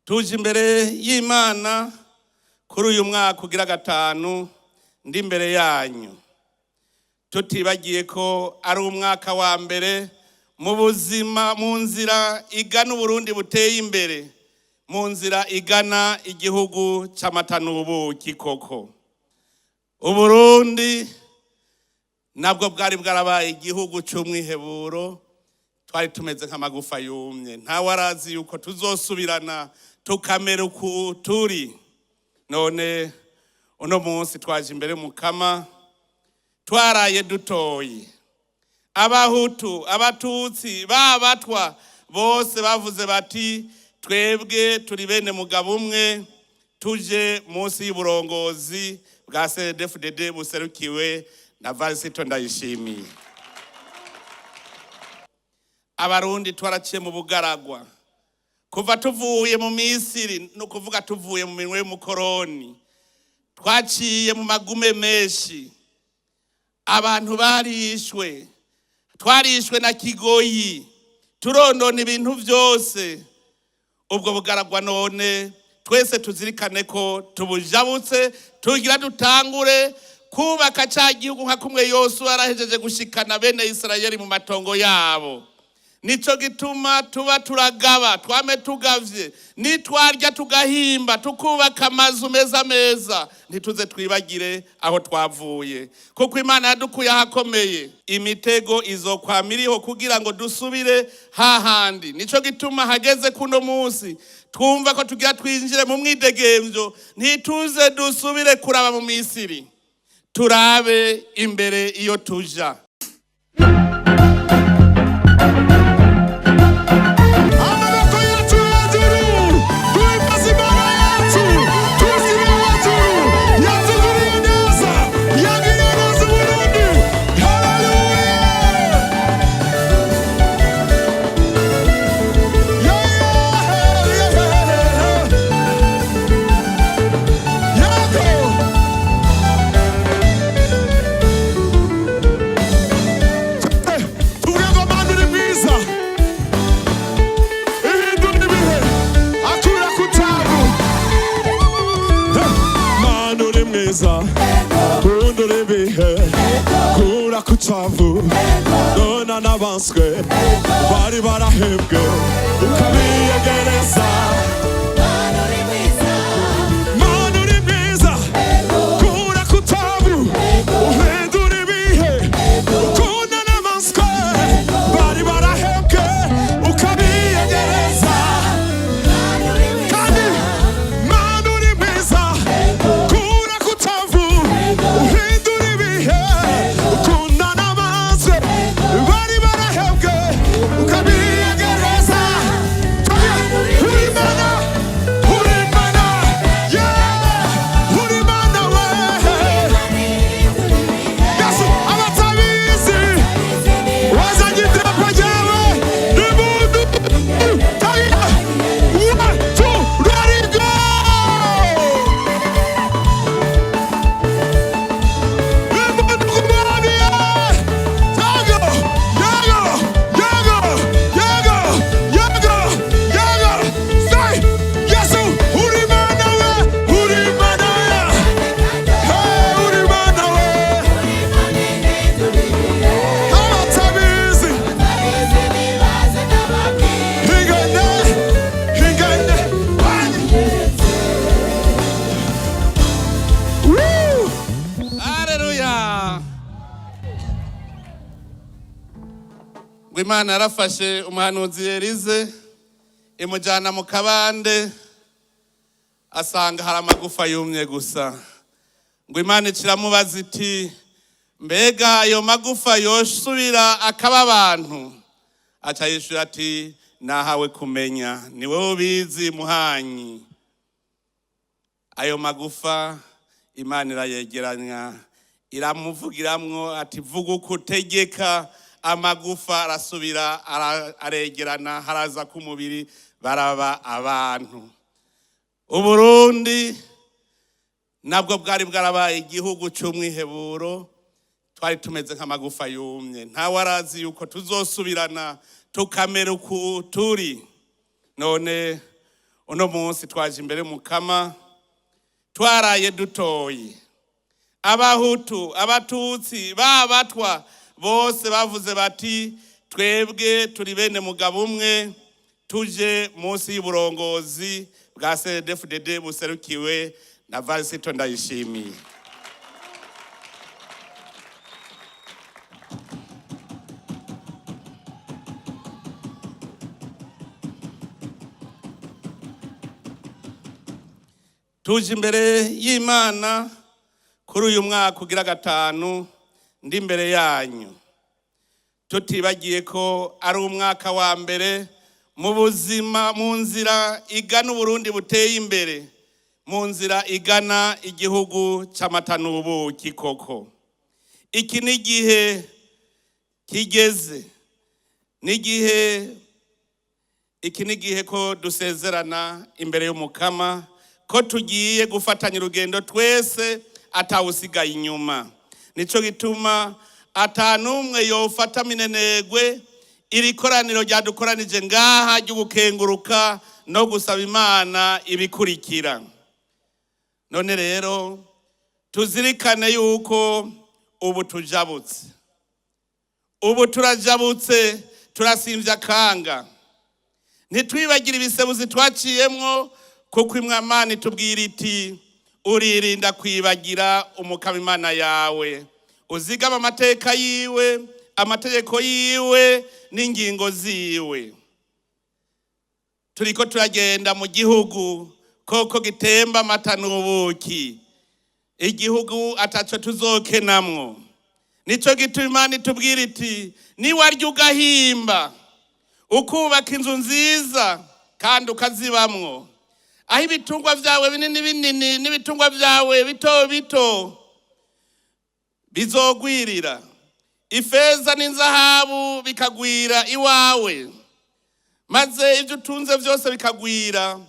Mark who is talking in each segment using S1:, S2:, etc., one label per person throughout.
S1: Tuje imbere y'Imana kuri uyu mwaka ugira gatanu ndi imbere yanyu, tutibagiye ko ari umwaka wa mbere mu buzima, mu nzira igana Uburundi buteye imbere, mu nzira igana igihugu c'amata n'ubuki. Koko Uburundi nabwo bwari bwarabaye igihugu c'umwiheburo. Twari tumeze nk'amagufa yumye, ntawe arazi yuko tuzosubirana tukamera uku turi. None uno munsi twaje imbere mukama twaraye dutoye. Abahutu, Abatutsi, babatwa bose bavuze bati: "Twebwe turi bene mugabo umwe, tuje munsi y'uburongozi bwa CNDD-FDD buserukiwe na Varisito Ndayishimiye." Abarundi twaraciye mu bugaragwa kuva tuvuye mu Misiri, ni ukuvuga tuvuye mu minwe y'umukoroni. Twaciye mu magume menshi, abantu barishwe, twarishwe na kigoyi, turonona ibintu byose. Ubwo bugaragwa none twese tuzirikane ko tubujabutse, tugira dutangure kubaka ca gihugu nka kumwe Yosuwa yarahejeje gushikana bene Isirayeli mu matongo yabo. Nico gituma tuba turagaba, twame tugavye. Nitwarya tugahimba, tukubaka amazu meza meza, ntituze twibagire aho twavuye, kuko Imana yadukuye ahakomeye. Imitego izokwama iriho kugira ngo dusubire hahandi. Nico gituma hageze kuno munsi twumva ko tugira twinjire mu mwidegemvyo, ntituze dusubire kuraba mu Misiri, turabe imbere iyo tuja.
S2: Amaboko yacu hejuru, duhimbaze Imana yacu, tuyishyire hejuru. Yatugiriye neza, yagiriye neza Uburundi. Haleluya! Yeah, yego. Tuvuge ngo Mana uri mwiza, ihindura ibihe, akura ku tabu. Mana uri mwiza, uhindura ibihe, kura ku cavu. Nona n'abanswe bari barahebwe, ukabiyegereza. Mana uri mwiza, kura ku tabu, uhindura ibihe, ukunda n'abanswe bari barahebwe, ukabiyegereza. Kandi Mana uri mwiza, kura ku tavu, uhindura ibihe, ukunda n'abanzwe bari barahebwe, ukabiyegereza. Uri Mana, uri Mana, yeah, uri Mana we. Yesu, abatabizi wazanye idarapo ryawe n'impundu. Tagira one, two, ready, go! Impundu ku mwami, yeah! Yego, yego, yego, yego, yego, yego. Say, Yesu, uri Mana we, uri Mana we. Hey, uri Mana we. Abatabizi, hingane, hingane. Woo!
S1: Haleluya! Ngo Imana yarafashe umuhanuzi Yerize, imujyana mu kabande, asanga hari amagufa yumye gusa. Ngo Imana ikiramubaza iti: "Mbega ayo magufa yosubira akaba abantu?" Aca yishura ati: "Nahawe kumenya, ni wowe ubizi muhanyi." Ayo magufa Imana irayegeranya, iramuvugiramwo ati: "Vuga uko utegeka." Amagufa arasubira aregerana, haraza k'umubiri, baraba abantu. Uburundi nabwo bwari bwarabaye igihugu c'umwiheburo. Twari tumeze nk'amagufa yumye, ntawe arazi yuko tuzosubirana tukamera uku turi none. Uno munsi twaje imbere mukama twaraye dutoye. Abahutu, Abatutsi, babatwa bose bavuze bati twebwe turi bene mugabo umwe, tuje munsi y'uburongozi bwa CNDD-FDD buserukiwe na Varisito Ndayishimiye. Tuje imbere y'Imana kuri uyu mwaka ugira gatanu ndi imbere yanyu, tutibagiye ko ari umwaka wa mbere mu buzima, mu nzira igana Uburundi buteye imbere, mu nzira igana igihugu c'amata n'ubuki. Koko iki ni igihe kigeze, n'igihe iki ni igihe ko dusezerana imbere y'Umukama ko tugiye gufatanya urugendo twese atawusigaye inyuma. Nico gituma atanumwe yofata minenegwe iri koraniro ryadukoranije ngaha ryo gukenguruka no gusaba Imana ibikurikira. None rero tuzirikane yuko ubu tujabutse, ubu turajabutse, turasimvya akanga. Ntitwibagire ibisebuzi twaciyemwo, kuko imwe Imana itubwira iti uririnda kwibagira Umukama Imana yawe, uzigama amateka yiwe, amategeko yiwe n'ingingo ziwe. Turiko turagenda mu gihugu koko gitemba amata n'ubuki, igihugu ataco tuzokenamwo. Nico gituma Imana itubwira iti niwarya ugahimba, ukubaka inzu nziza kandi ukazibamwo, aho ibitungwa vyawe binini binini n'ibitungwa vyawe bito bito bizogwirira, ifeza n'inzahabu bikagwira iwawe, maze ibyo utunze byose bikagwira,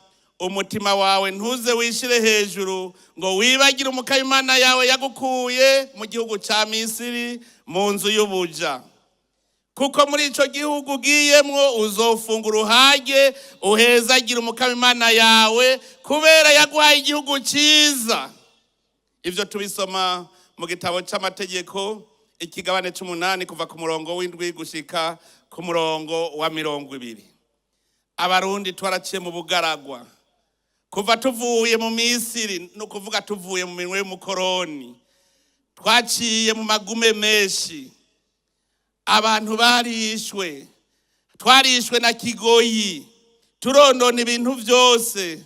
S1: umutima wawe ntuze wishire hejuru ngo wibagire Umukama Imana yawe yagukuye mu gihugu ca Misiri, mu nzu y'ubuja. Kuko muri ico gihugu ugiyemwo uzofungura uhage, uhezagira Umukama Imana yawe kubera yaguhaye igihugu ciza. Ivyo tubisoma mu gitabo c'amategeko ikigabane c'umunani kuva ku murongo w'indwi gushika ku murongo wa 20. Abarundi twaraciye mu bugaragwa kuva tuvuye mu Misiri, ni ukuvuga tuvuye mu minwe y'umukoroni. Twaciye mu magume menshi, abantu barishwe, twarishwe na kigoyi, turondona ibintu byose.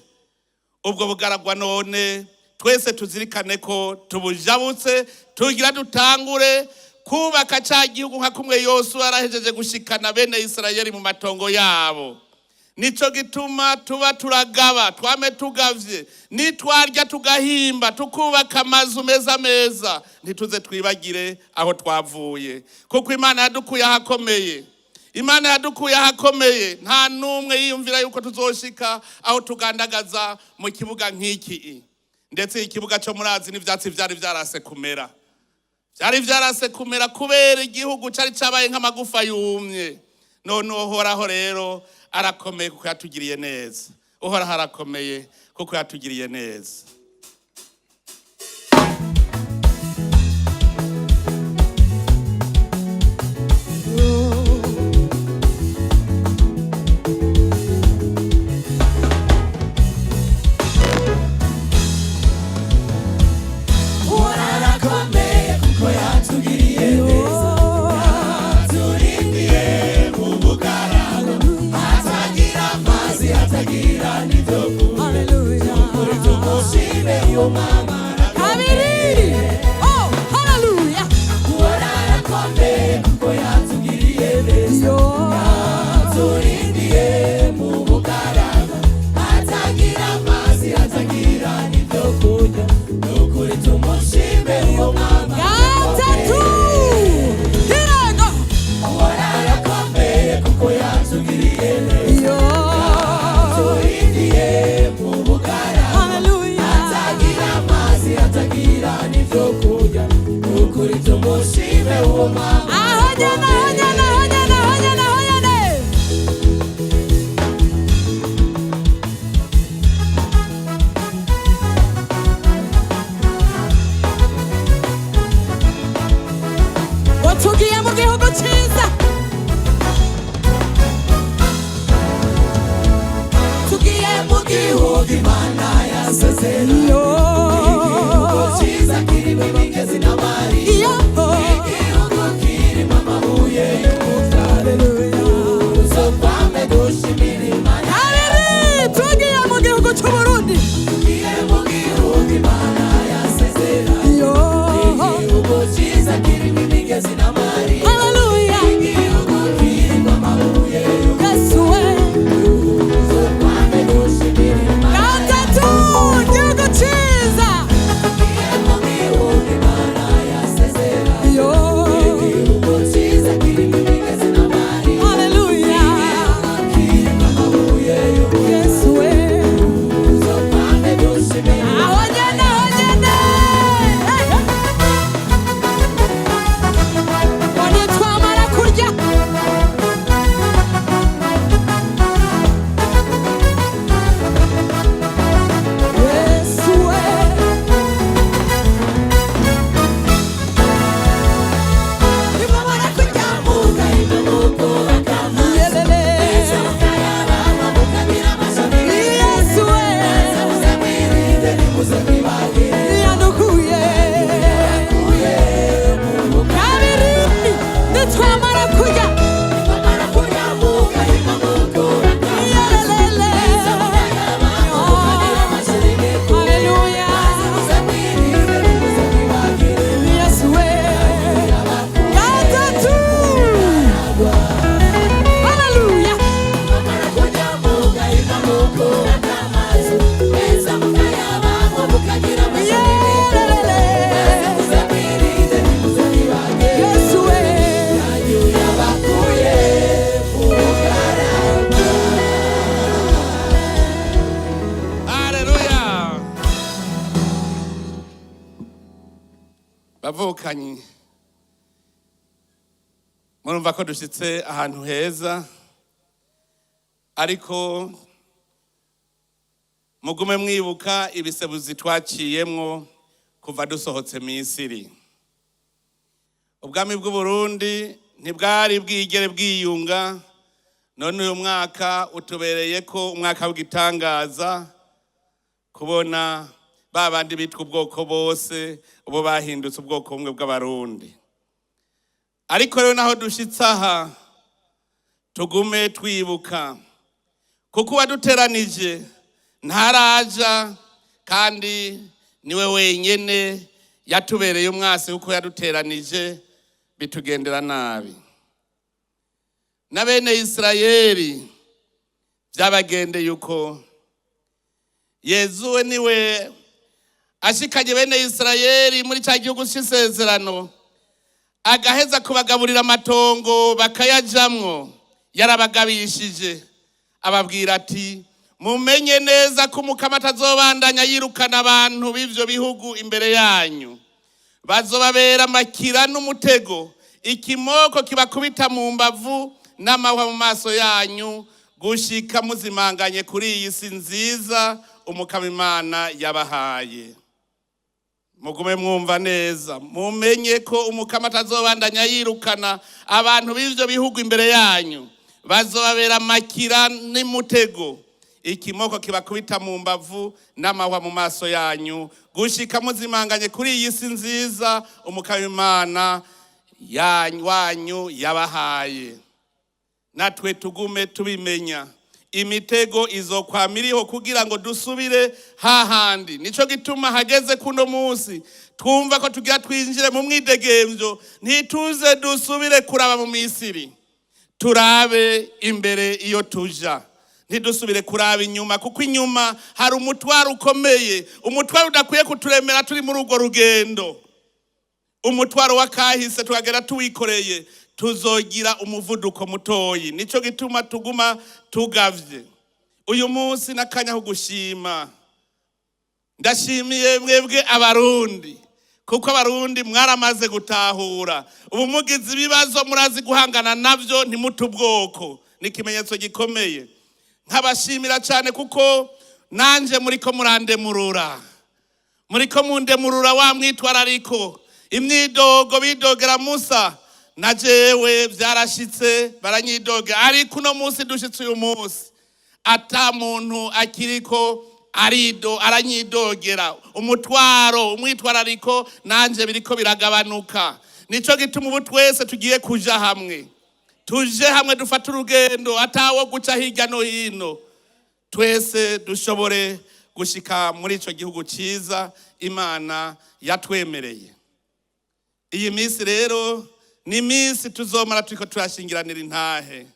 S1: Ubwo bugaragwa none twese tuzirikane ko tubujabutse, tugira dutangure kubaka ca gihugu nka kumwe Yosuwa yarahejeje gushikana bene Isirayeli mu matongo yabo. Nico gituma tuba turagaba, twame tugavye, nitwarya tugahimba, tukubaka amazu meza meza, ntituze twibagire aho twavuye, kuko Imana yadukuye ahakomeye. Imana yadukuye ahakomeye, nta n'umwe yiyumvira yuko tuzoshika aho tugandagaza mu kibuga nk'iki. Ndetse ikibuga cyo murazi n'ivyatsi vyari vyarase kumera, vyari vyarase kumera kubera igihugu cari cabaye nk'amagufa yumye. None Uhoraho rero arakomeye kuko yatugiriye neza. Uhoraho arakomeye kuko yatugiriye neza.
S3: Arakomeye kuko yatugiriye neza, yaturindiye mu bugaragwa, atagira amazi, atagira n'ibyo kurya. Ukuri tumushime uwo mama.
S4: Kabiri. Oh, hallelujah.
S3: Arakomeye kuko yatugiriye neza, yaturindiye mu bugaragwa, atagira amazi, atagira n'ibyo kurya. Ukuri tumushime uwo mama.
S4: Gatatu. Kirego.
S3: Arakomeye kuko yatugiriye neza,
S4: Yo.
S3: yaturindiye mu bugaragwa,
S4: Hallelujah.
S3: atagira amazi.
S1: Bavukanyi, murumva ko dushitse ahantu heza, ariko mugume mwibuka ibisebuzi twaciyemwo kuva dusohotse Misiri. Ubwami bw'Uburundi ntibwari bwigere bwiyunga. None uyu mwaka utubereye ko umwaka w'igitangaza, kubona ba bandi bitwa ubwoko bose ubu bahindutse ubwoko bumwe bw'Abarundi. Ariko rero naho dushitse aha, tugume twibuka, kuko uwaduteranije ntaraja, kandi niwe wenyene yatubereye umwasi, kuko yaduteranije bitugendera nabi. Na bene Isirayeli byabagendeye uko. Yezu we niwe ashikanye bene Isirayeli muri cya gihugu cy'isezerano, agaheza kubagaburira amatongo bakayajamwo. Yarabagabishije, ababwira ati: "Mumenye neza ko Umukama atazobandanya yirukana abantu b'ivyo bihugu imbere yanyu. Bazobabera amakira n'umutego, ikimoko kibakubita mu mbavu n'amahwa mu maso yanyu, gushika muzimanganye kuri iyi si nziza Umukama Imana yabahaye." Mugume mwumva neza, mumenye ko Umukama atazobandanya yirukana abantu b'ivyo bihugu imbere yanyu. Bazobabera amakira n'umutego, ikimoko kibakubita mu mbavu n'amahwa mu maso yanyu, gushika muzimanganye kuri iyi si nziza Umukama Imana wanyu yabahaye. Natwe tugume tubimenya, imitego izokwama iriho kugira ngo dusubire hahandi. Nico gituma hageze kuno munsi twumva ko tugira twinjire mu mwidegemvyo, ntituze dusubire kuraba mu Misiri, turabe imbere iyo tuja, ntidusubire kuraba inyuma, kuko inyuma hari umutwaro ukomeye, umutwaro udakwiye kuturemera turi muri urwo rugendo. Umutwaro w'akahise tukagera tuwikoreye, tuzogira umuvuduko mutoyi. Nico gituma tuguma tugavye. Uyu munsi n'akanya ko gushima. Ndashimiye mwebwe Abarundi, kuko Abarundi mwaramaze gutahura. Ubu mugize ibibazo murazi guhangana navyo, ntimute ubwoko. Ni ikimenyetso gikomeye. Nkabashimira cyane kuko nanje muriko murandemurura, muriko mundemurura wa mwitwarariko. Imyidogo bidogera Musa, na jewe vyarashitse baranyidogera, ariko uno munsi dushitse uyu munsi ata muntu akiriko arido aranyidogera. Umutwaro, umwitwarariko nanje biriko biragabanuka. Nico gituma ubu twese tugiye kuja hamwe, tuje hamwe, dufate urugendo atawo guca hirya no hino, twese dushobore gushika muri ico gihugu ciza Imana yatwemereye. Iyi minsi rero ni iminsi tuzomara turiko turashingiranira intahe,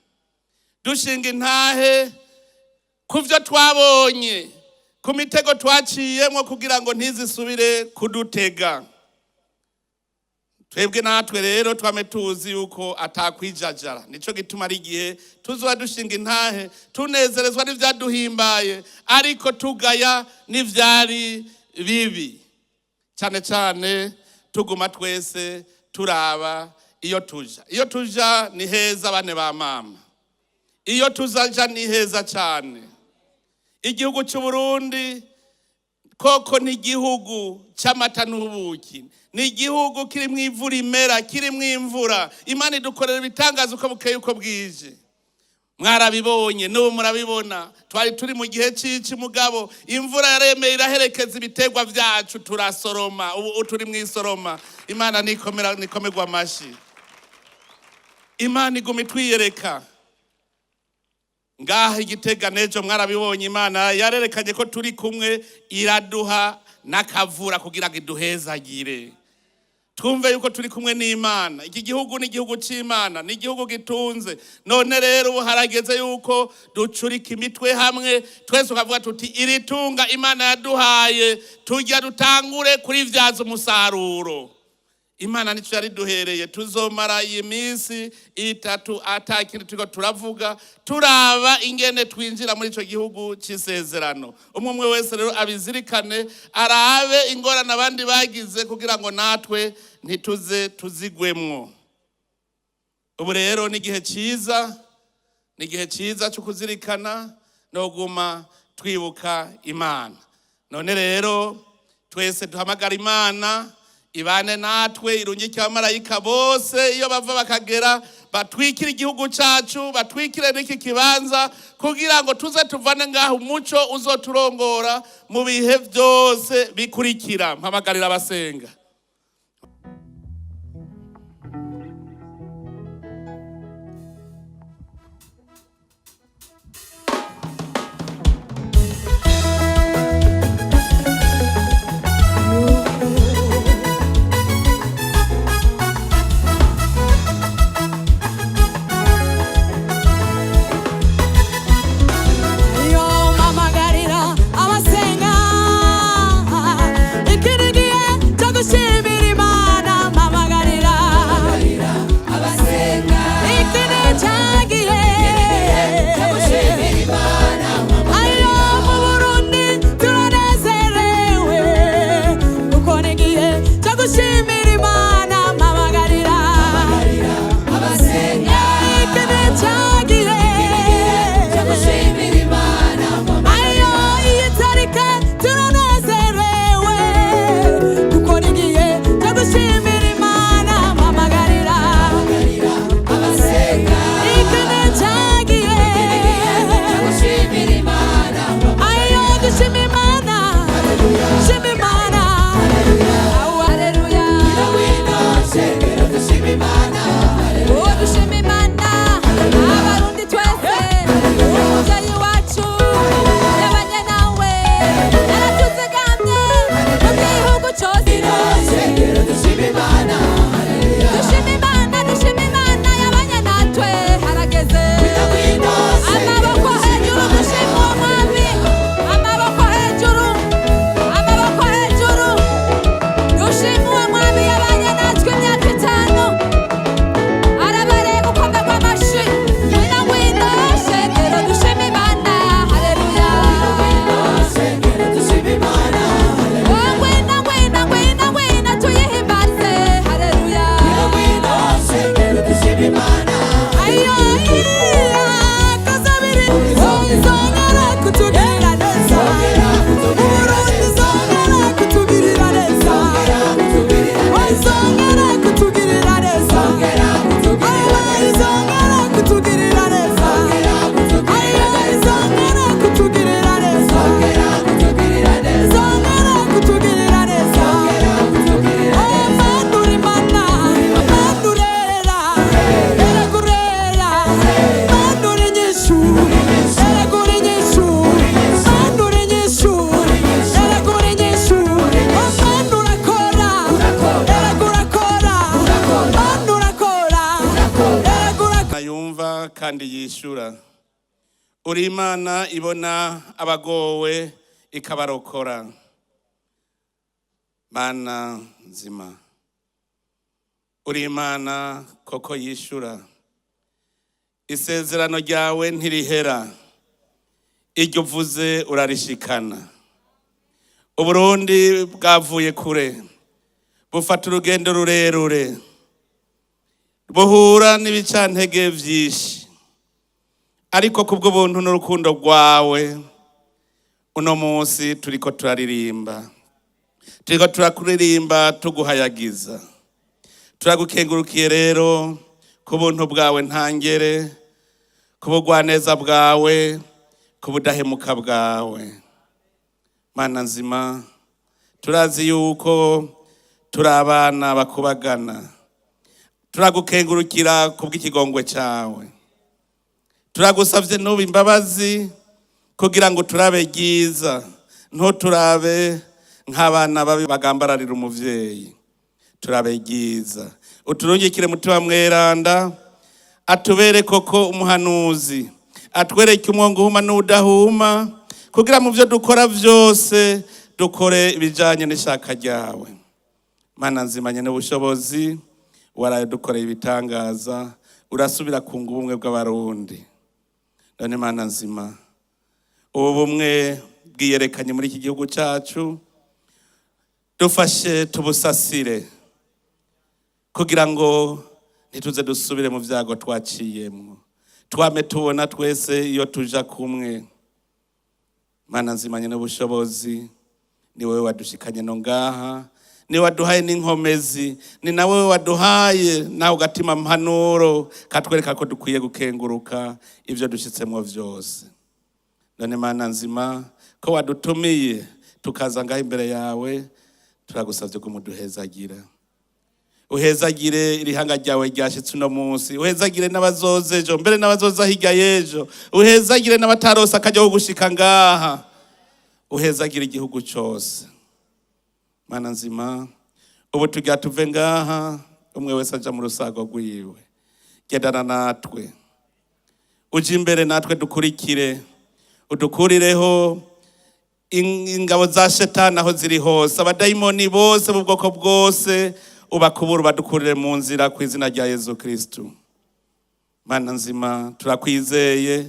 S1: dushinga intahe ku vyo twabonye, ku mitego twaciyemwo, kugira ngo ntizisubire kudutega. Twebwe natwe rero twame tuzi yuko atakwijajara. Nico gituma ari igihe tuzoba dushinga intahe, tunezerezwa n'ivyaduhimbaye, ariko tugaya n'ivyari bibi cyane cyane. Tuguma twese turaba iyo tuja. Iyo tuja ni heza, bane ba mama, iyo tuzaja ni heza cyane. Igihugu cy'u Burundi koko ni igihugu cy'amata n'ubuki, ni igihugu kirimo imvura imera, kirimo imvura. Imana idukorera ibitangaza uko bukeye, uko bwije. Mwarabibonye, n'ubu murabibona. Twari turi mu gihe c'ici, mugabo imvura yaremeye iraherekeza ibiterwa vyacu, turasoroma. Ubu turi mu isoroma. Imana nikomera, nikomerwa amashi. Imana iguma itwiyereka ngaha Igitega. N'ejo mwarabibonye, Imana yarerekanye ko turi kumwe, iraduha n'akavura kugira ngo iduhezagire, twumve yuko turi kumwe n'Imana. Iki gihugu ni igihugu c'Imana, ni igihugu gitunze. None rero ubu harageze yuko ducurika imitwe hamwe twese, tukavuga tuti: "Iri tunga Imana yaduhaye, tujya dutangure kurivyaza umusaruro." Imana nicyo yari duhereye. Tuzomara iyi minsi 3 ata kindi turiko turavuga, turaba ingene twinjira muri ico gihugu c'isezerano. Umwe umwe wese rero abizirikane, arabe ingorane abandi bagize kugira ngo natwe ntituze tuzigwemwo. Ubu rero ni igihe ciza, ni igihe ciza cyo kuzirikana no guma twibuka Imana. None rero twese duhamagara Imana ibane natwe, irungike abamarayika bose iyo bava bakagera, batwikire igihugu cacu, batwikire n'iki kibanza, kugira ngo tuze tuvane ngaho umuco uzoturongora mu bihe byose bikurikira. Mpamagarira abasenga.
S4: Yo mpamagarira abasenga, iki ni igihe cyo gushimira Imana. Mpamagarira
S3: Abasenga,
S4: iki ni cya gihe
S3: cyo gushimira Imana.
S4: Ayo mu Burundi turanezerewe kuko ni igihe cyo gushimira Imana. Mpamagarira
S3: Abasenga,
S4: iki ni cya gihe
S3: cyo gushimira Imana.
S4: Ayo iyi tariki turanezerewe kuko ni igihe cyo gushimira Imana. Mpamagarira
S3: Abasenga,
S4: iki ni cya gihe
S3: cyo gushimira Imana.
S4: Ayo dushima Imana, shima Imana, haleluya.
S3: Ngwino shengero dushima Imana.
S4: Oh, dushima Imana, Abarundi twese, umuvyeyi wacu yabanye nawe, yaratuzigamye mu gihugu cose.
S3: Shengero dushima Imana.
S4: Dushima Imana, dushima Imana yabanye natwe, harageze.
S3: Ngwino
S4: Amaboko hejuru dushima uwo mwami, amaboko hejuru, amaboko hejuru, dushima uwo mwami yabanye natwe imyaka 5. Arabereye gukomerwa amashi. Ngwino ngwino shengero dushima Imana, haleluya.
S3: shengero dushima Imana.
S4: Oh, ngwino ngwino ngwino ngwino tuyihimbaze, haleluya.
S3: Ngwino shengero dushima Imana.
S4: Ayo, iya, kazabiri, izongera kutugirira neza. Uburundi izongera kutugirira neza. Izongera kutugirira neza. Ayo, izongera kutugirira neza. Ayo, izongera kutugirira neza. Izongera kutugirira neza. Oh, Mana uri Mana, Mana urera, erega urera, Mana uri inyishu, erega uri inyishu, Mana uri inyishu, erega uri inyishu, oh, Mana urakora, erega urakora, Mana urakora, erega urakora.
S1: Yumva kandi yishura. Uri Imana ibona abagowe ikabarokora. Mana nzima, uri Imana koko yishura. Isezerano ryawe ntirihera, iryo uvuze urarishikana. Uburundi bwavuye kure, bufata urugendo rurerure, buhura n'ibicantege vyinshi, ariko kubw'ubuntu n'urukundo rwawe uno munsi turiko turaririmba, turiko turakuririmba tuguhayagiza. Turagukengurukiye rero ku buntu bwawe ntangere, ku bugwaneza bwawe, ku budahemuka bwawe. Mana nzima, turazi yuko turi abana bakubagana. Turagukengurukira kubw'ikigongwe cyawe. Turagusavye n'ubu imbabazi kugira ngo turabe ryiza, ntuturabe nk'abana babi bagambararira umuvyeyi. Turabe ryiza, uturungikire Mutima Mweranda atubere koko umuhanuzi, atwereke umwongo uhuma n'udahuma, kugira mu byo dukora byose dukore ibijanye n'ishaka ryawe. Mana nzimanye n'ubushobozi, waraye dukoreye ibitangaza, urasubira kunga ubumwe bw'Abarundi. None Mana nzima, ubu bumwe bwiyerekanye muri iki gihugu cyacu, dufashe tubusasire kugira ngo ntituze dusubire mu byago twaciyemo, twame tubona twese iyo tuja kumwe. Mana nzimanye n'ubushobozi, ni wowe wadushikanye no ngaha, ni waduhaye n'inkomezi, ni nawe waduhaye nawe ugatima mpanuro katwereka ko dukwiye gukenguruka ibyo dushyitsemo vyose. None Mana nzima, ko wadutumiye tukaza ngaha imbere yawe, turagusavye ko muduhezagira. Uhezagire irihanga ryawe ryashitse uno munsi, uhezagire n'abazoza ejo, mbere n'abazoza hirya y'ejo, uhezagire n'abatarose akajya ko gushika ngaha, uhezagire igihugu cose. Mana nzima, ubu tugira tuve ngaha, umwe wese aja mu rusago rwiwe. Gendana natwe, uje imbere natwe dukurikire, udukurireho ingabo za shetani aho ziri hose, abadayimoni bose mu bwoko bwose ubakubura, ubadukurire mu nzira ku izina rya Yezu Kristu. Mana nzima, turakwizeye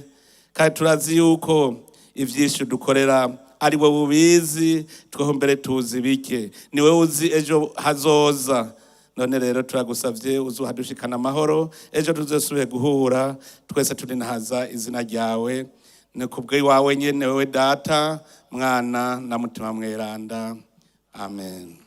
S1: kandi turazi yuko ivyinshi udukorera ari wowe ubizi, tweho mbere tuzi bike, ni wowe uzi ejo hazoza. None rero turagusavye uzuhadushikana amahoro, ejo tuzosubire guhura twese turinahaza izina ryawe. Ni kubw'iwawe nyene wewe Data, Mwana na Mutima Mweranda. Amen.